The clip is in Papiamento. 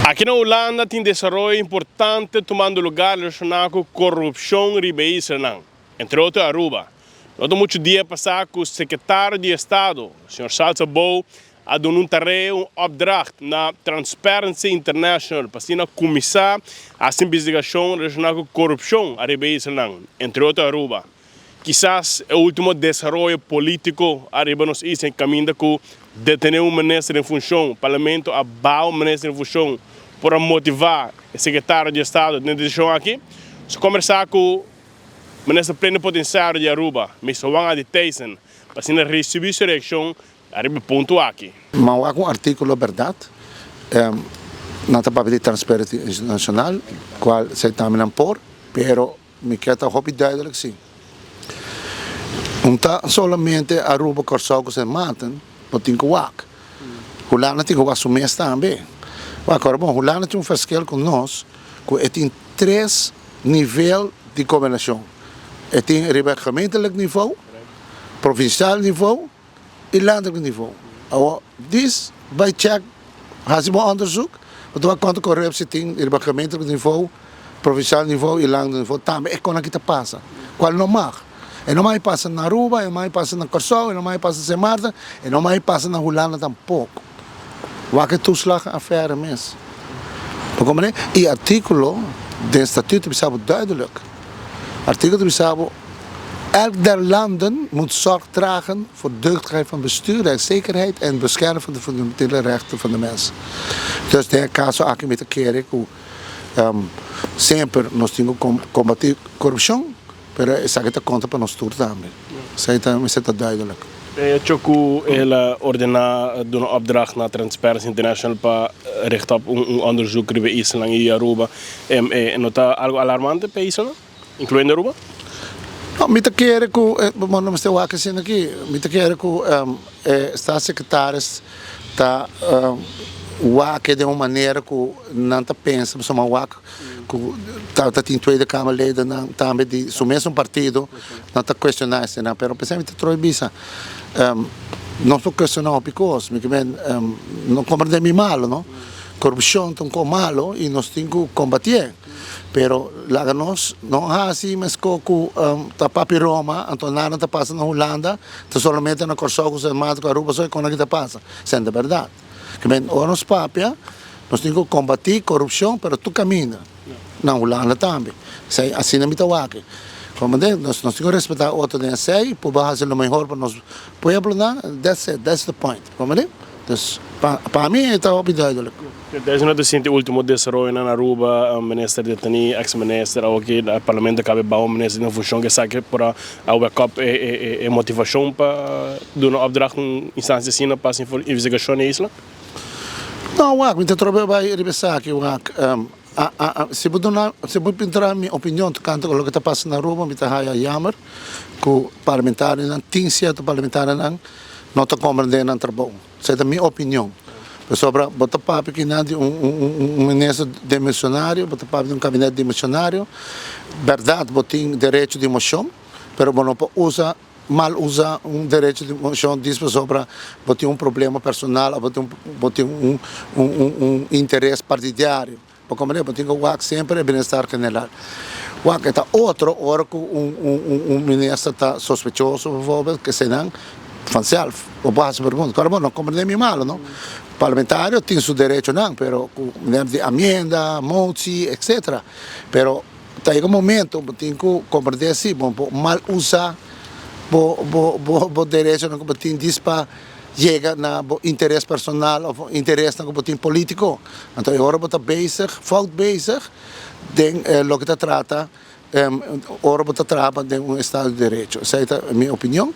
Aki na Hulanda tin desaroyo importante tumando lugá relashoná ku korupshon riba e islanan, entre otro Aruba. No ta muchu dia pasá ku Sekretario di Estado, señor Salsa Bou, a duna un tarea, un opdracht, na Transparency International pa asina kuminsá hasi investigashon relashoná ku korupshon ariba e islanan, entre otro Aruba. Kisas e ultimo desaroyo politico ariba nos isla caminda cu detene un minister den funcion, Parlamento a baha un minister den funcion por a motiva e secretario di Estado den e decision aki. Nos a combersa cu Minister Plenipotenciario di Aruba, Mister Juan Adi Thijssen, pa asina ricibi su reaccion ariba e punto aki. Ma wak un articulo berdad, nan ta papia di Transparency International, cual esey tambe nan por, pero mi ke ta hopi duidelijk si. Un ta solamente Aruba, Kòrsou ku Sint Maarten no tin ku wak. Hulanda tin ku wak su mes tambe. Wak ora bon, Hulanda tin un verschil ku nos ku e tin tres nivel di gobernashon. E tin riba gemeentelijk nivo, provinciaal nivo i landelijk nivo. Awor dis bai check, hasi bo onderzoek pa ta wak kuantu korupsie tin riba gemeentelijk nivo, provinciaal nivo i landelijk nivo tambe e kon aki ta pasa, kual no mag. E no mag pasa na Aruba, e no mag pasa na Kòrsou, e no mag pasa na Sint Maarten, e no mag pasa na Hulanda tampoko. Wak e toeslagenaffaire mes. Bo komprende? I artíkulo den statuut ta bisa bo duidelijk. Artíkulo ta bisa bo, Elk der landen moet zorg dragen voor deugdigheid van bestuur, rechtszekerheid en bescherming van de fundamentele rechten van de mens. Dus den e kaso aki mi ta kere ku semper nos tin ku kombatí korupshon, pero esaki ta konta pa nos tur tambe. Esei ta mester ta duidelijk. E hecho ku el a ordená duna opdracht na Transparency International pa richt op un onderzoek riba e islanan i Aruba, no ta algo alarmante pa e islanan, incluyendo Aruba? No, mi ta kere ku, bo no mester wak asina aki, mi ta kere ku e staatssecretaris ta wak den un manera ku nan ta pensa, pasobra wak ku ta tin Tweede Kamerledennan tambe di su mesun partido nan ta cuestiona eseinan, pero p'esei mi ta troe bisa nos por cuestiona hopi cos, mi ke men no comprende mi malo no, corupcion ta un cos malo y nos tin cu combatié, pero laga nos no haci mesco cu ta papia Roma anto nada ta pasa na Hulanda, ta solamente na Corsou cu Sint Maarten cu Aruba so e cosnan aki ta pasa, esei no ta berdad. Ke men ora nos papia nos tin ku kombatí korupshon pero tur kaminda, na Hulanda tambe. Esei asina mi ta wak. Komprendé? Nos nos tin ku respetá otro den esei por bo hasi lo mehor pa nos pueblonan, that's it, that's the point. Komprendé? Dus pa pa mi e ta hopi duidelik. Desde no ta sinti ultimo desaroyonan na Aruba, minister detení, ex minister, awoki parlamento kabe bao minister den funshon ku esaki por a A wek up e motivashon pa duna opdracht un instansia asina pa hasi investigashon na e isla? No, wak, mi ta trobe bai riba esaki, wak. Si bo duna, si bo puntra mi opinion tokante loke ta pasa na Aruba, mi ta haya jammer ku parlamentarionan, tin sierto parlamentarionan no ta komprende nan trabou. Esei ta mi opinion. Pasobra bo ta papia kinan di un minister demisionario, bo ta papia di un kabinet demisionario. Bèrdat bo tin derecho di moshon, pero bo no por usa, mal usa un derecho di moshon dis pasobra bo tin un problema personal òf bo tin un interes partidiario. Bo comprende? Bo tin cu wak semper e bienestar general. Wak e ta otro ora cu un minister ta sospechoso bijvoorbeeld, kesenan vanzelf. Bo por haci pregunta. Claro bo no comprende mi malo no. Parlamentario tin su derechonan pero cu manera di amienda, motie, etcetera. Pero ta yega un momento bo tin cu comprende si bo por mal usa bo derechonan cu bo tin dis pa yega na bo interes personal of interesnan ku bo tin politiko. Anto e ora bo ta bezig, fout bezig den loke ta trata ora bo ta traha den un estado di derecho. Esei ta mi opinion.